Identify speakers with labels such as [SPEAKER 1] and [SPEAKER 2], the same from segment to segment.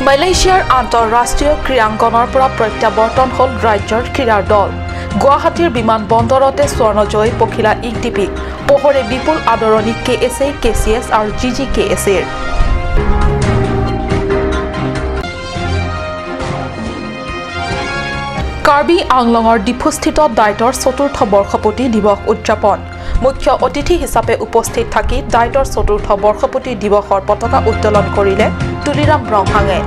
[SPEAKER 1] মালয়েছিয়াৰ আন্তঃৰাষ্ট্ৰীয় ক্ৰীড়াংগনৰ পৰা প্ৰত্যাৱৰ্তন হ'ল ৰাজ্যৰ ক্ৰীড়াৰ দল। গুৱাহাটীৰ বিমান বন্দৰতে স্বৰ্ণজয়ী পখিলা ইংটিপিক পোহৰে বিপুল আদৰণি K S A, K C S আৰু জি জি কে এছ এৰ। কাৰ্বি আংলঙৰ ডিফুস্থিত ডাইটৰ চতুৰ্থ বৰ্ষপতি দিৱস উদযাপন। মুখ্য অতিথি হিচাপে উপস্থিত থাকি ডাইটৰ চতুৰ্থ বৰ্ষপতি দিৱসৰ পতাকা উত্তোলন কৰিলে তুলিৰাম ৰংহাঙে।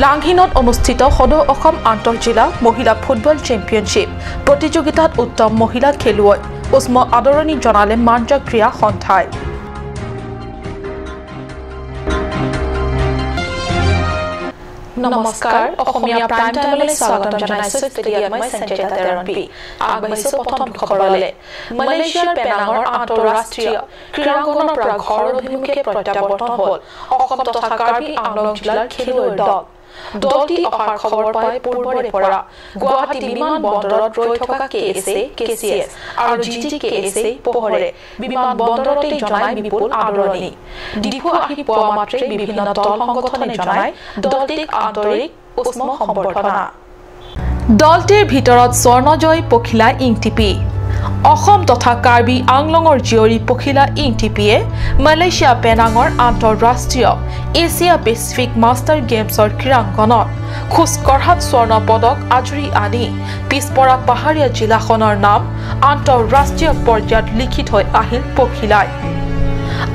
[SPEAKER 1] লাংহিনত অনুষ্ঠিত সদৌ অসম আন্তঃজিলা মহিলা ফুটবল চেম্পিয়নশ্বিপ প্ৰতিযোগিতাত উত্তম মহিলা খেলুৱৈ উষ্ম আদৰণি জনালে মাঞ্জা ক্ৰীড়া সন্থাই। নমস্কাৰ, অসমীয়া প্ৰাইম টাইমলৈ স্বাগতম জনাইছো। ষ্টুডিঅ'ত মই সঞ্জিতা তেৰণপি। আগবাঢ়িছো প্ৰথম খবৰলৈ। মালয়েছিয়াৰ পেনাঙৰ আন্তঃৰাষ্ট্ৰীয় ক্ৰীড়াংগনৰ পৰা ঘৰ অভিমুখে প্ৰত্যাৱৰ্তন হ'ল অসম তথা কাৰ্বি আংলং জিলাৰ খেলুৱৈৰ দল। দলটি অহাৰ খবৰ পাই পূৰ্বৰে পৰা গুৱাহাটী বিমান বন্দৰত ৰৈ থকা K S A, K C S আৰু জি জি কে এছ এ পোহৰে বিমান বন্দৰতেই জনাই বিপুল আদৰণি। ডিফু আহি পোৱা মাত্ৰেই বিভিন্ন দল সংগঠনে জনাই দলটিক আন্তৰিক উষ্ম সম্বৰ্ধনা। দলটিৰ ভিতৰত স্বৰ্ণজয়ী পখিলা ইংটিপি। অসম তথা কাৰ্বি আংলঙৰ জীয়ৰী পখিলা ইংটিপিয়ে মালয়েছিয়া পেনাঙৰ আন্তঃৰাষ্ট্ৰীয় এছিয়া পেচিফিক মাষ্টাৰ গেমছৰ ক্ৰীড়াংগনত খোজ কঢ়াত স্বৰ্ণ পদক আজুৰি আনি পিছপৰা পাহাৰীয়া জিলাখনৰ নাম আন্তঃৰাষ্ট্ৰীয় পৰ্যায়ত লিখি থৈ আহিল পখিলাই।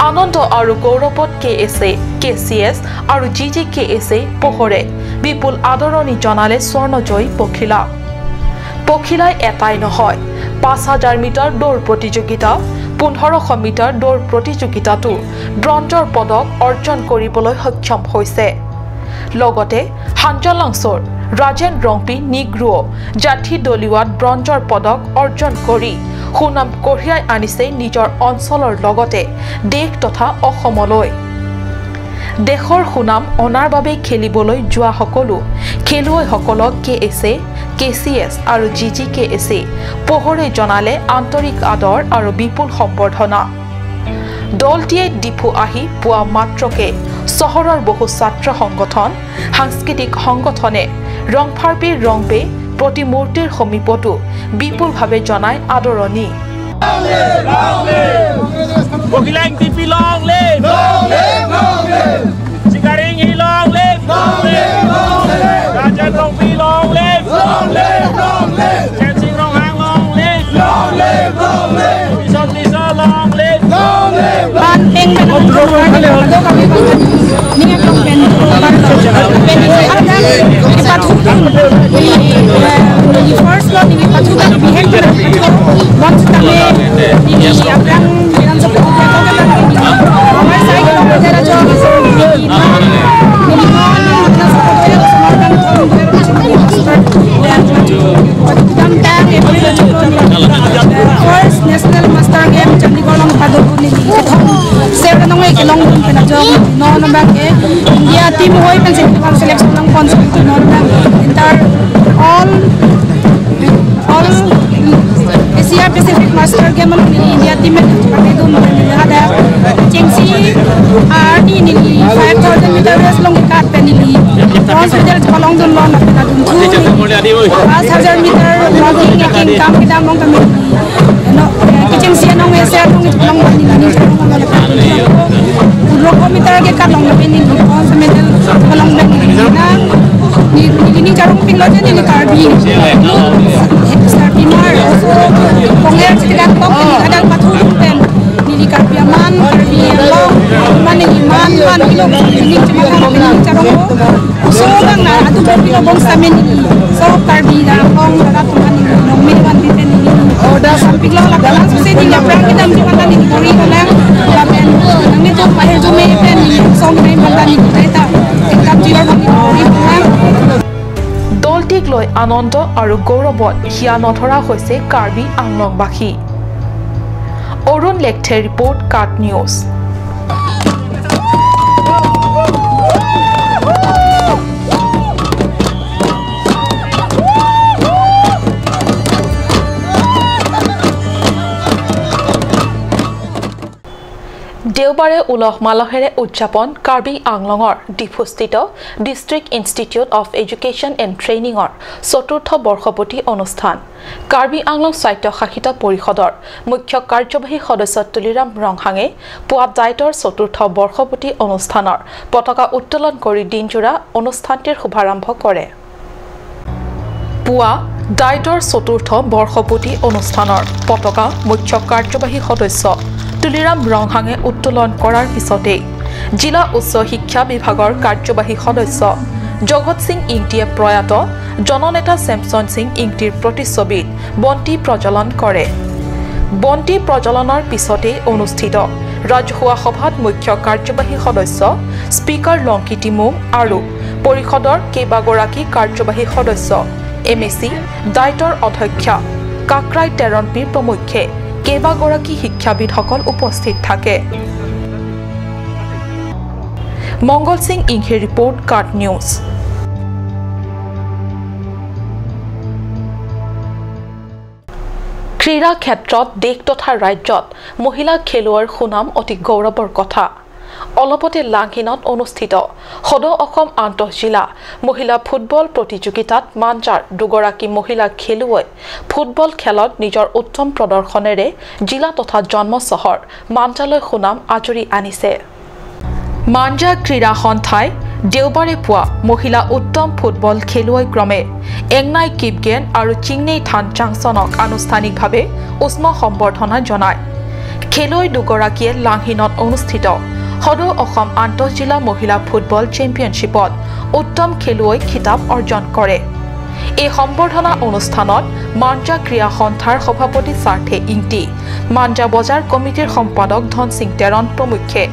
[SPEAKER 1] আনন্দ আৰু গৌৰৱত K S A, K C S আৰু জি জি কে এছ এ পোহৰে বিপুল আদৰণি জনালে স্বৰ্ণজয়ী পখিলা। পখিলাই এটাই নহয়, 5000 মিটাৰ দৌৰ প্ৰতিযোগিতা, 1500 মিটাৰ দৌৰ প্ৰতিযোগিতাতো ব্ৰঞ্জৰ পদক অৰ্জন কৰিবলৈ সক্ষম হৈছে। লগতে হাঞ্জলাংছৰ ৰাজেন ৰংপি নিগ্ৰুও জাঠি দলিওৱাত ব্ৰঞ্জৰ পদক অৰ্জন কৰি সুনাম কঢ়িয়াই আনিছে নিজৰ অঞ্চলৰ লগতে দেশ তথা অসমলৈ। দেশৰ সুনাম অনাৰ বাবে খেলিবলৈ যোৱা সকলো খেলুৱৈসকলক K S A, K C S আৰু জি জি কে এছ এ পোহৰে জনালে আন্তৰিক আদৰ আৰু বিপুল সম্বৰ্ধনা। দলটিয়ে ডিফু আহি পোৱা মাত্ৰকে চহৰৰ বহু ছাত্ৰ সংগঠন, সাংস্কৃতিক সংগঠনে ৰংফাৰপিৰ ৰংপে প্ৰতিমূৰ্তিৰ সমীপতো বিপুলভাৱে জনাই আদৰণি।
[SPEAKER 2] Pokilang TP long live! Long live, long live! Sikaringi long live! Long live, long live! Rajan Rongpi long live! Long live, long live! Chensing Ronghang long live! Long live, long live! Bison Lisa long live! Long live!
[SPEAKER 3] Ban peng first law first national master game Chandigarh long India team hoi selection long all Asia Pacific Master Game India team Chengsi R ni 5000 meter race long kat penili bronze medal long dun long 5000 meter walking king kam kita mong kami no Chengsi nong Asia nong long ni ni meter ke kat long ni bronze medal long ni na ni ni jarong ping lo ni ni karbi Bimar also Kongler chitika kok ni adal pathu pen ni karbi man karbi long man ni man man kilo ni chima ni charong so bang na adu kilo bong samen ni so karbi na kong la tu man ni nong mi man pen ni oda samping lo la kalang se ni la prang kita chima ni kori la la pen nang ni tu mahir ju me pen ni song ni man ni ta kam ji ni kori
[SPEAKER 1] দলটিক লৈ আনন্দ আৰু গৌৰৱত হিয়া নধৰা হৈছে Karbi আংলংবাসী। Arun লেখথে report, কাট news. দেওবাৰে উলহ মালহেৰে উদযাপন কাৰ্বি আংলঙৰ ডিফুস্থিত district institute of education and ট্ৰেইনিঙৰ চতুৰ্থ বৰ্ষপতি অনুষ্ঠান। কাৰ্বি আংলং স্বায়ত্তশাসিত পৰিষদৰ মুখ্য কাৰ্যবাহী সদস্য তুলিৰাম ৰংহাঙে পুৱা ডাইটৰ চতুৰ্থ বৰ্ষপতি অনুষ্ঠানৰ পতাকা উত্তোলন কৰি দিনজোৰা অনুষ্ঠানটিৰ শুভাৰম্ভ কৰে। পুৱা ডাইটৰ চতুৰ্থ বৰ্ষপতি অনুষ্ঠানৰ পতাকা মুখ্য কাৰ্যবাহী সদস্য তুলিৰাম ৰংহাঙে উত্তোলন কৰাৰ পিছতেই জিলা উচ্চ শিক্ষা বিভাগৰ কাৰ্যবাহী সদস্য জগত সিং ইংটিয়ে প্ৰয়াত জননেতা চেমছন সিং ইংটিৰ প্ৰতিচ্ছবিত বন্তি প্ৰজ্বলন কৰে। বন্তি প্ৰজ্বলনৰ পিছতেই অনুষ্ঠিত ৰাজহুৱা সভাত মুখ্য কাৰ্যবাহী সদস্য স্পীকাৰ লংকি টিমুং আৰু পৰিষদৰ কেইবাগৰাকী কাৰ্যবাহী সদস্য এম.এ.চি. ডাইটৰ অধ্যক্ষা কাকৰাই টেৰণপীৰ প্ৰমুখ্যে কেইবাগৰাকী শিক্ষাবিদসকল উপস্থিত থাকে। মংগল সিং ইংহে ৰিপৰ্ট, কাট নিউজ। ক্ৰীড়া ক্ষেত্ৰত দেশ তথা ৰাজ্যত মহিলা খেলুৱৈৰ সুনাম অতি গৌৰৱৰ কথা। অলপতে লাংহিনত অনুষ্ঠিত সদৌ অসম আন্তঃজিলা মহিলা ফুটবল প্ৰতিযোগিতাত মাঞ্জাৰ দুগৰাকী মহিলা খেলুৱৈ ফুটবল খেলত নিজৰ উত্তম প্ৰদৰ্শনেৰে জিলা তথা জন্ম চহৰ মাঞ্জালৈ সুনাম আজৰি আনিছে। মাঞ্জা ক্ৰীড়া সন্থাই দেওবাৰে পুৱা মহিলা উত্তম ফুটবল খেলুৱৈ ক্ৰমে এংনাই কিপগেন আৰু চিংনেই থান চাংচনক আনুষ্ঠানিকভাৱে উষ্ম সম্বৰ্ধনা জনায়। খেলুৱৈ দুগৰাকীয়ে লাংহিনত অনুষ্ঠিত সদৌ অসম আন্তঃজিলা মহিলা ফুটবল চেম্পিয়নশ্বিপত উত্তম খেলুৱৈ খিতাপ অৰ্জন কৰে। এই সম্বৰ্ধনা অনুষ্ঠানত মাঞ্জা ক্ৰীড়া সন্থাৰ সভাপতি সাৰ্থে ইংটি, মাঞ্জা বজাৰ কমিটিৰ সম্পাদক ধনসিং টেৰণ প্ৰমুখ্যে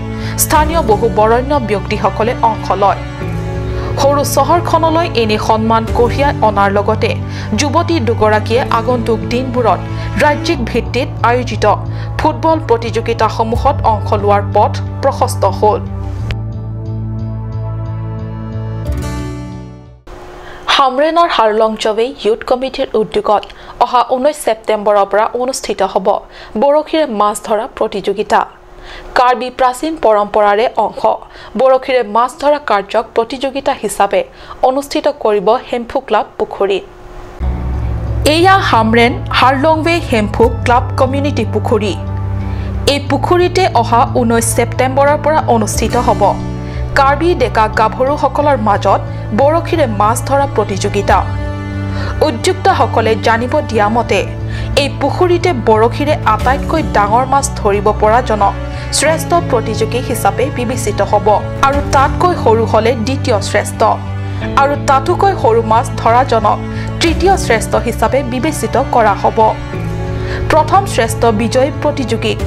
[SPEAKER 1] স্থানীয় বহু বৰেণ্য ব্যক্তিসকলে অংশ লয়। সৰু চহৰখনলৈ এনে সন্মান কঢ়িয়াই অনাৰ লগতে যুৱতী দুগৰাকীয়ে আগন্তুক দিনবোৰত ৰাজ্যিক ভিত্তিত আয়োজিত ফুটবল প্ৰতিযোগিতাসমূহত অংশ লোৱাৰ পথ প্ৰশস্ত হ'ল। হামৰেনৰ হাৰলং জৱে ইউথ কমিটিৰ উদ্যোগত অহা 19 ছেপ্টেম্বৰৰ পৰা অনুষ্ঠিত হ'ব বৰশীৰে মাছ ধৰা প্ৰতিযোগিতা। কাৰ্বি প্ৰাচীন পৰম্পৰাৰে অংশ বৰশীৰে মাছ ধৰা কাৰ্যক প্ৰতিযোগিতা হিচাপে অনুষ্ঠিত কৰিব হেম্ফু ক্লাব পুখুৰীত। এয়া হামৰেন হাৰলংৱে হেম্ফু ক্লাব কমিউনিটি পুখুৰী। এই পুখুৰীতে অহা 19 ছেপ্টেম্বৰৰ পৰা অনুষ্ঠিত হ'ব কাৰ্বি ডেকা গাভৰুসকলৰ মাজত বৰশীৰে মাছ ধৰা প্ৰতিযোগিতা। উদ্যোক্তাসকলে জানিব দিয়া মতে এই পুখুৰীতে বৰশীৰে আটাইতকৈ ডাঙৰ মাছ ধৰিব পৰাজনক শ্ৰেষ্ঠ প্ৰতিযোগী হিচাপে বিবেচিত হ'ব আৰু তাতকৈ সৰু হ'লে দ্বিতীয় শ্ৰেষ্ঠ আৰু তাতোকৈ সৰু মাছ ধৰাজনক তৃতীয় শ্ৰেষ্ঠ হিচাপে বিবেচিত কৰা হ'ব। প্ৰথম শ্ৰেষ্ঠ বিজয়ী প্ৰতিযোগীক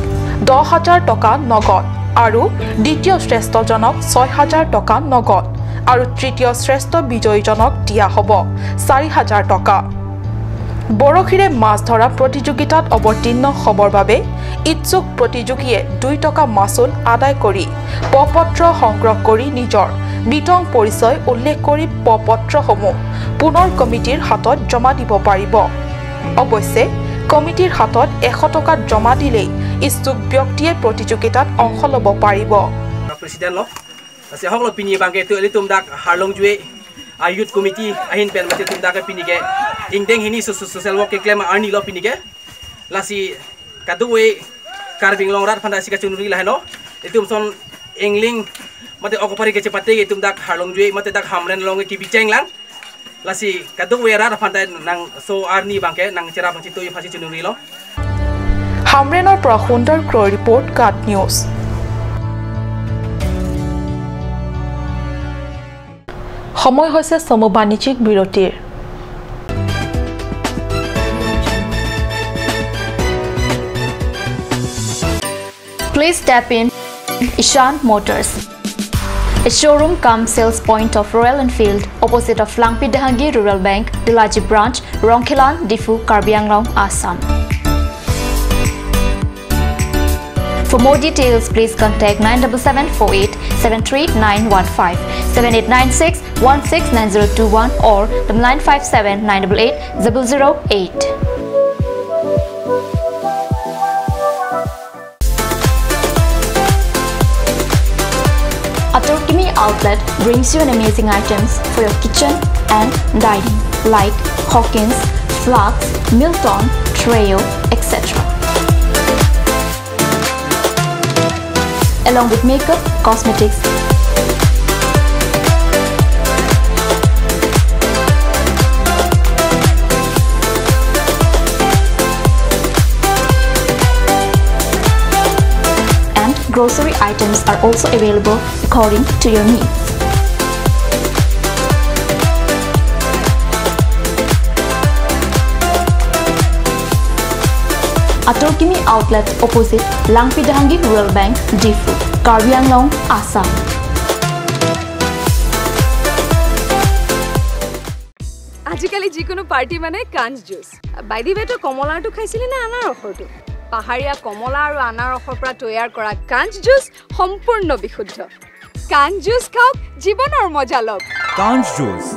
[SPEAKER 1] 10,000 টকা নগদ আৰু দ্বিতীয় শ্ৰেষ্ঠজনক 6,000 টকা নগদ আৰু তৃতীয় শ্ৰেষ্ঠ বিজয়ীজনক দিয়া হ'ব 4,000 টকা। বৰশীৰে মাছ ধৰা প্ৰতিযোগিতাত অৱতীৰ্ণ হ'বৰ বাবে ইচ্ছুক প্ৰতিযোগীয়ে 2 টকা মাচুল আদায় কৰি পপত্ৰ সংগ্ৰহ কৰি নিজৰ বিতং পৰিচয় উল্লেখ কৰি পপত্ৰসমূহ পুনৰ কমিটিৰ হাতত জমা দিব পাৰিব। অৱশ্যে কমিটিৰ হাতত 100 টকা জমা দিলেই ইচ্ছুক ব্যক্তিয়ে প্ৰতিযোগিতাত অংশ ল'ব পাৰিব।
[SPEAKER 4] Youth committee ahin pen mate tum da ka pini ke ingdeng hini social work ke claim arni lo pini ke lasi kaduwe karbing long rat phanda sika chunuri la heno itum son engling mate okopari ke chepate ke tum dak harlong jue mate dak hamren long ke bicheng lang lasi kaduwe rat phanda nang so arni bangke nang chera bang chitu phasi chunuri lo।
[SPEAKER 1] হামৰেনৰ পৰা সুন্দৰ ক্ৰ report, কাট news. সময় হৈছে চমু বাণিজ্যিক বিৰতিৰ।
[SPEAKER 5] Please tap in Ishan Motors, a showroom cum sales point of Royal Enfield opposite of Langpi Dahangi Rural Bank, Dilaji Branch, Rongkhilan, Difu, Karbi Anglong, Assam. For more details, please contact 97748 73915, 7896 169021 or 957 988 008. outlet brings you an amazing items for your kitchen and dining like Hawkins, Flux, Milton, Treo, etc. Along with makeup, cosmetics, and grocery items are also available according to your needs. Atorkimi outlet opposite Langpidahangi Rural Bank, Difu, Karbi Anglong, Assam.
[SPEAKER 6] আজিকালি যিকোনো party মানে কাঞ্চ juice. By the ৱে, তই কমলাৰটো খাইছিলি নে আনাৰসৰটো? পাহাৰীয়া কমলা আৰু আনাৰসৰ পৰা তৈয়াৰ কৰা কাঞ্চ জুচ সম্পূৰ্ণ বিশুদ্ধ। কাঞ্চ জুচ খাওক, জীৱনৰ মজা লওক।
[SPEAKER 7] কাঞ্চ juice.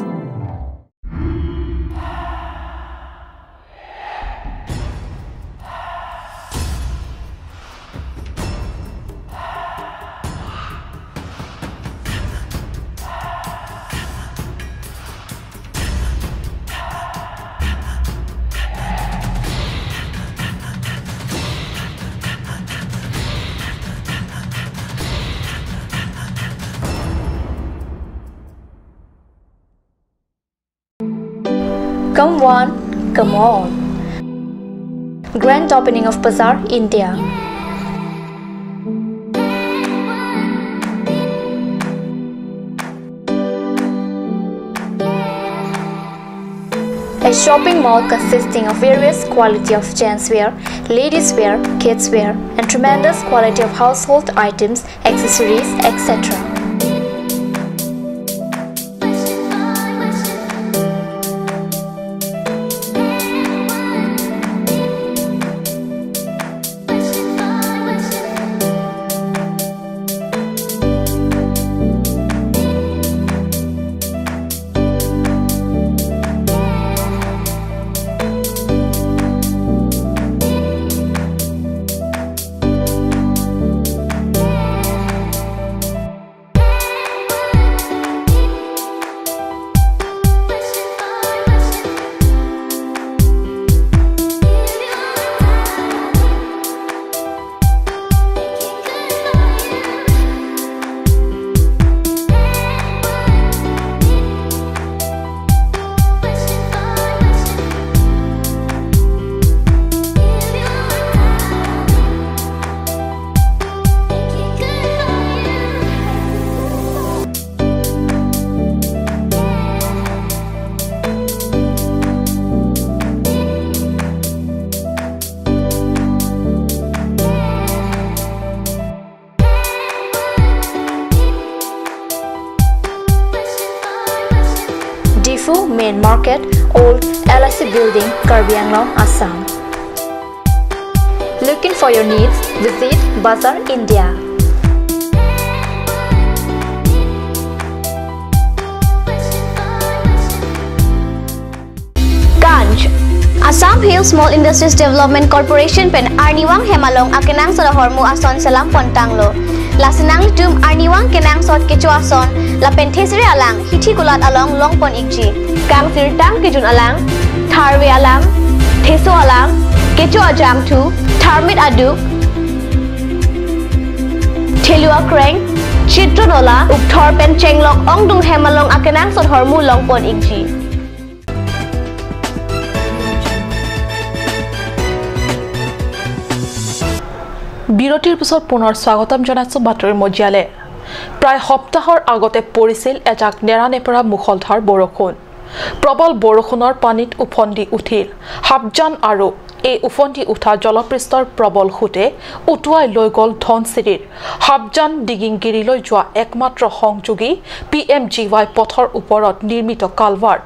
[SPEAKER 5] Come one, come all. Grand opening of Bazaar India. A shopping mall consisting of various quality of gents wear, ladies wear, kids wear, and tremendous quality of household items, accessories, etc. Difu Main Market, Old LIC Building, Karbi Anglong, Assam. Looking for your needs? Visit Bazaar India.
[SPEAKER 8] Kanch Assam Hill Small Industries Development Corporation pen Arniwang Hemalong akenang solohormu ason salam pontanglo. Lasinang tum Arniwang kenang sot kecho ason la pen thesre alang hithi kulat along long pon ikji. Kang sir tang kejun alang, tharwe alang, theso alang, kecho ajang thu, tharmit adu, thelua kreng, chitronola, upthor pen chenglok ongdung hemalong akenang sot hormu long pon ikji.
[SPEAKER 1] বিৰতিৰ পিছত পুনৰ স্বাগতম জনাইছো বাতৰি মজিয়ালে। প্ৰায় সপ্তাহৰ আগতে পৰিছিল এজাক নেৰানেপেৰা মুখলধাৰ বৰষুণ। প্ৰবল বৰষুণৰ পানীত উফন্দি উঠিল হাপজান আৰু এই উফন্দি উঠা জলপৃষ্ঠৰ প্ৰবল সোঁতে উটুৱাই লৈ গ'ল ধনশিৰিৰ হাপজান ডিগিংগিৰিলৈ যোৱা একমাত্ৰ সংযোগী PMGY পথৰ ওপৰত নিৰ্মিত কালভাৰ্ট।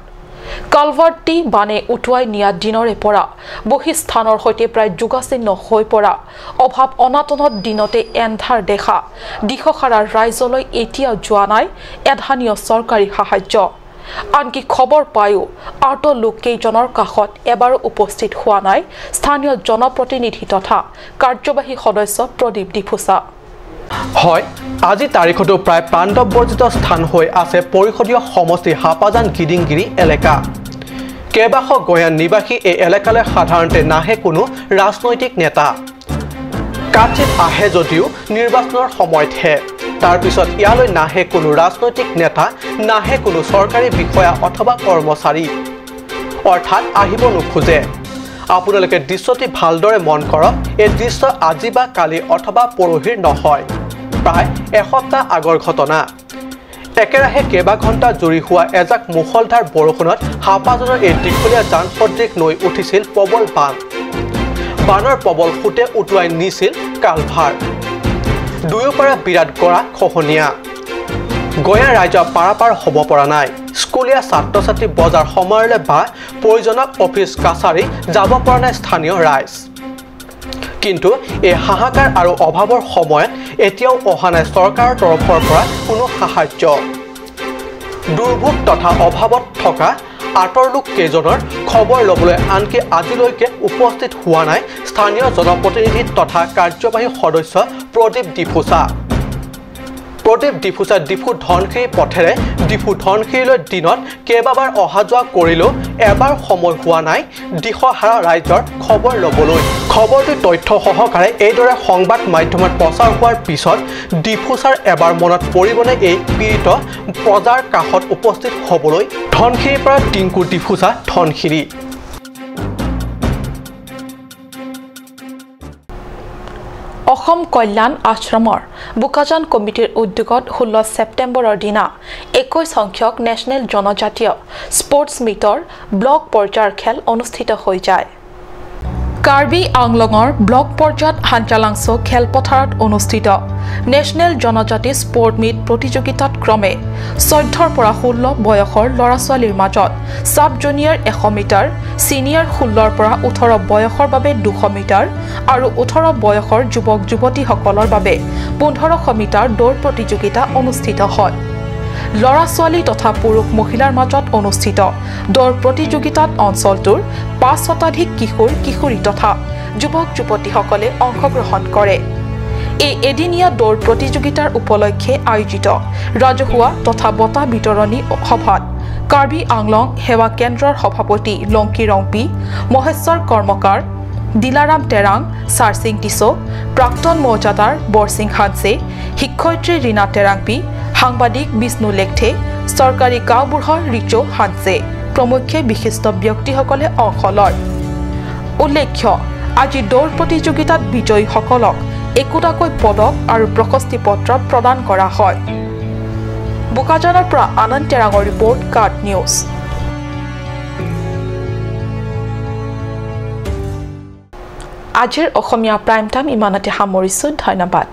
[SPEAKER 1] কালভাৰ্টটি বানে উটুৱাই নিয়া দিনৰে পৰা বহিস্থানৰ সৈতে প্ৰায় যোগাচিহ্ন হৈ পৰা অভাৱ অনাটনত দিনতে এন্ধাৰ দেখা দিশহাৰা ৰাইজলৈ এতিয়াও যোৱা নাই এধানীয় চৰকাৰী সাহায্য। আনকি খবৰ পায়ো আৰ্ত লোককেইজনৰ কাষত এবাৰো উপস্থিত হোৱা নাই স্থানীয় জনপ্ৰতিনিধি তথা কাৰ্যবাহী সদস্য প্ৰদীপ ডিফুচা।
[SPEAKER 7] হয়, আজি তাৰিখতো প্ৰায় পাণ্ডৱবৰ্জিত স্থান হৈ আছে পৰিষদীয় সমষ্টি হাপাজান গিডিংগিৰি এলেকা। কেইবাশ গঞা নিবাসী এই এলেকালৈ সাধাৰণতে নাহে কোনো ৰাজনৈতিক নেতা, কাচিত আহে যদিও নিৰ্বাচনৰ সময়তহে। তাৰপিছত ইয়ালৈ নাহে কোনো ৰাজনৈতিক নেতা, নাহে কোনো চৰকাৰী বিষয়া অথবা কৰ্মচাৰী, অৰ্থাৎ আহিব নোখোজে। আপোনালোকে দৃশ্যটি ভালদৰে মন কৰক। এই দৃশ্য আজি বা কালি অথবা পৰহিৰ নহয়, প্ৰায় এসপ্তাহ আগৰ ঘটনা। একেৰাহে কেইবা ঘণ্টা জুৰি হোৱা এজাক মুষলধাৰ বৰষুণত হাপাজানৰ এই দীঘলীয়া জান সদৃশ নৈ উঠিছিল প্ৰবল বান। বানৰ প্ৰবল সোঁতে উটুৱাই নিছিল কালভাৰ। দুয়োপাৰে বিৰাট গৰা খহনীয়া। গঞা ৰাইজৰ পাৰাপাৰ হ'ব পৰা নাই। স্কুলীয়া ছাত্ৰ ছাত্ৰী বজাৰ সময়লৈ বা প্ৰয়োজনত অফিচ কাছাৰী যাব পৰা নাই স্থানীয় ৰাইজ। কিন্তু এই হাহাকাৰ আৰু অভাৱৰ সময়ত এতিয়াও অহা নাই চৰকাৰৰ তৰফৰ পৰা কোনো সাহায্য। দুৰ্ভোগ তথা অভাৱত থকা আঁতৰ লোক কেইজনৰ খবৰ ল'বলৈ আনকি আজিলৈকে উপস্থিত হোৱা নাই স্থানীয় জনপ্ৰতিনিধি তথা কাৰ্যবাহী সদস্য প্ৰদীপ ডিফুচা। প্ৰদীপ ডিফুচা ডিফু ধনশিৰি পথেৰে ডিফু ধনশিৰিলৈ দিনত কেইবাবাৰ অহা যোৱা কৰিলেও এবাৰ সময় হোৱা নাই দিশহাৰা ৰাইজৰ খবৰ ল'বলৈ। খবৰটো তথ্য সহকাৰে এইদৰে সংবাদ মাধ্যমত প্ৰচাৰ হোৱাৰ পিছত ডিফুচাৰ এবাৰ মনত পৰিবনে এই পীড়িত প্ৰজাৰ কাষত উপস্থিত হ'বলৈ? ধনশিৰিৰ পৰা টিংকু ডিফুচা, ধনশিৰি।
[SPEAKER 1] অসম কল্যাণ আশ্ৰমৰ বোকাজান কমিটিৰ উদ্যোগত 16 ছেপ্টেম্বৰৰ দিনা 21 সংখ্যক নেশ্যনেল জনজাতীয় স্পৰ্টছ মিটৰ ব্লক পৰ্যায়ৰ খেল অনুষ্ঠিত হৈ যায়। কাৰ্বি আংলঙৰ ব্লক পৰ্যায়ত হাঞ্জালাংছ খেলপথাৰত অনুষ্ঠিত নেশ্যনেল জনজাতি স্পৰ্ট মিট প্ৰতিযোগিতাত ক্ৰমে 14ৰ পৰা 16 বয়সৰ ল'ৰা ছোৱালীৰ মাজত ছাব জুনিয়ৰ 100 মিটাৰ, ছিনিয়ৰ 16ৰ পৰা 18 বয়সৰ বাবে 200 মিটাৰ আৰু 18 বয়সৰ যুৱক যুৱতীসকলৰ বাবে 1500 মিটাৰ দৌৰ প্ৰতিযোগিতা অনুষ্ঠিত হয়। ল'ৰা ছোৱালী তথা পুৰুষ মহিলাৰ মাজত অনুষ্ঠিত দৌৰ প্ৰতিযোগিতাত অঞ্চলটোৰ 5 শতাধিক কিশোৰ কিশোৰী তথা যুৱক যুৱতীসকলে অংশগ্ৰহণ কৰে। এই এদিনীয়া দৌৰ প্ৰতিযোগিতাৰ উপলক্ষে আয়োজিত ৰাজহুৱা তথা বঁটা বিতৰণী সভাত কাৰ্বি আংলং সেৱা কেন্দ্ৰৰ সভাপতি লংকি ৰংপি, মহেশ্বৰ কৰ্মকাৰ, দিলাৰাম টেৰাং, চাৰসিং টিছ', প্ৰাক্তন মৌজাদাৰ বৰসিং হানছে, শিক্ষয়িত্ৰী ৰীণা টেৰাংপি, সাংবাদিক বিষ্ণু লেখথে, চৰকাৰী গাঁওবুঢ়া ৰিচো হানছে প্ৰমুখ্যে বিশিষ্ট ব্যক্তিসকলে অংশ লয়। উল্লেখ্য, আজি দৌৰ প্ৰতিযোগিতাত বিজয়ীসকলক একোটাকৈ পদক আৰু প্ৰশস্তি পত্ৰ প্ৰদান কৰা হয়। বোকাজানৰ পৰা আনন্দ টেৰাঙৰ ৰিপৰ্ট, কাৰ্ট নিউজ। আজিৰ অসমীয়া প্ৰাইম টাইম ইমানতে সামৰিছোঁ। ধন্যবাদ।